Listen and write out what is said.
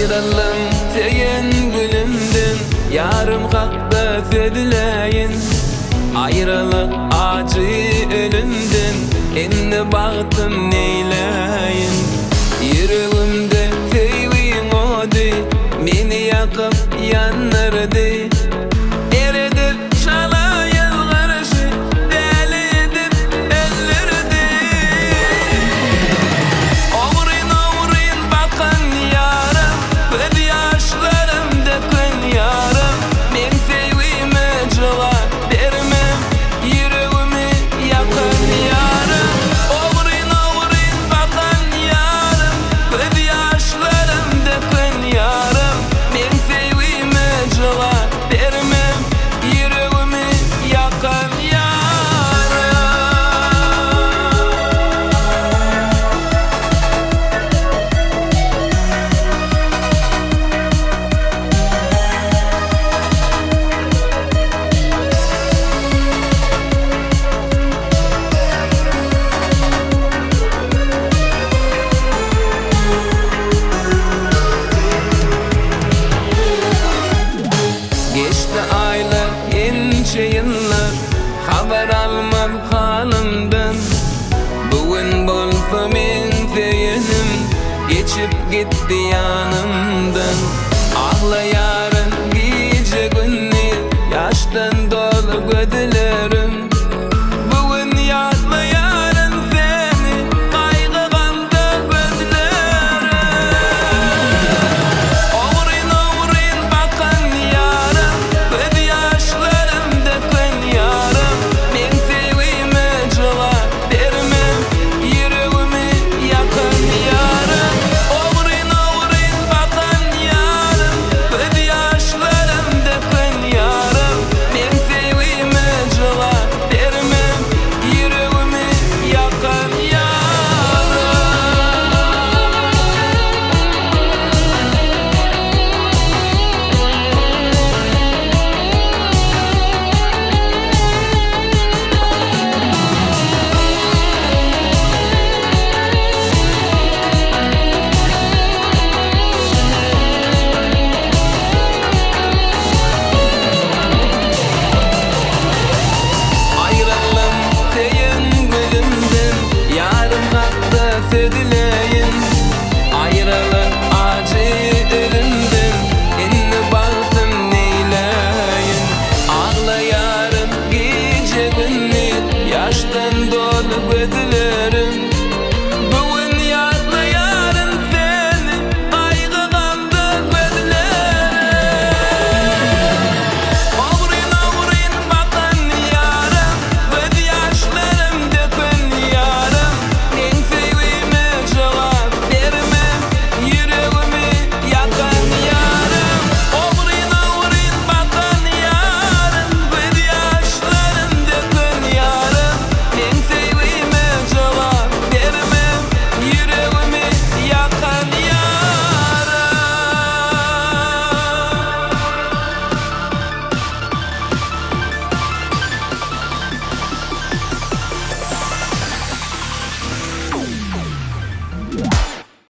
Aýryldym söýen gülümden, Ýarym hakda sözläýin. Aýralyk ajy ölümden, Indi bagtym neýläýin. Ýüregimde söýgiň ody, Meni ýakyp ýandyrdy. Eredip çala ýylgyryşy, Däli edip öldürdi. Ogryn-ogryn bakan ýarym, Göz ýaşlarym döken ýarym, Meň söýgime jogap bermän, Ýüregimi ýakan ýarym. Ogryn-ogryn bakan ýarym, Göz ýaşlarym döken ýarym, Meň söýgime jogap bermän, Ýüregimi ýakan ýarym. Geçdi aýlar, ençe ýyllar, Habar almaz halymdan. Bu gün bolsa meň söýenim, Geçip gitdi ýanymdan. Aglaýaryn.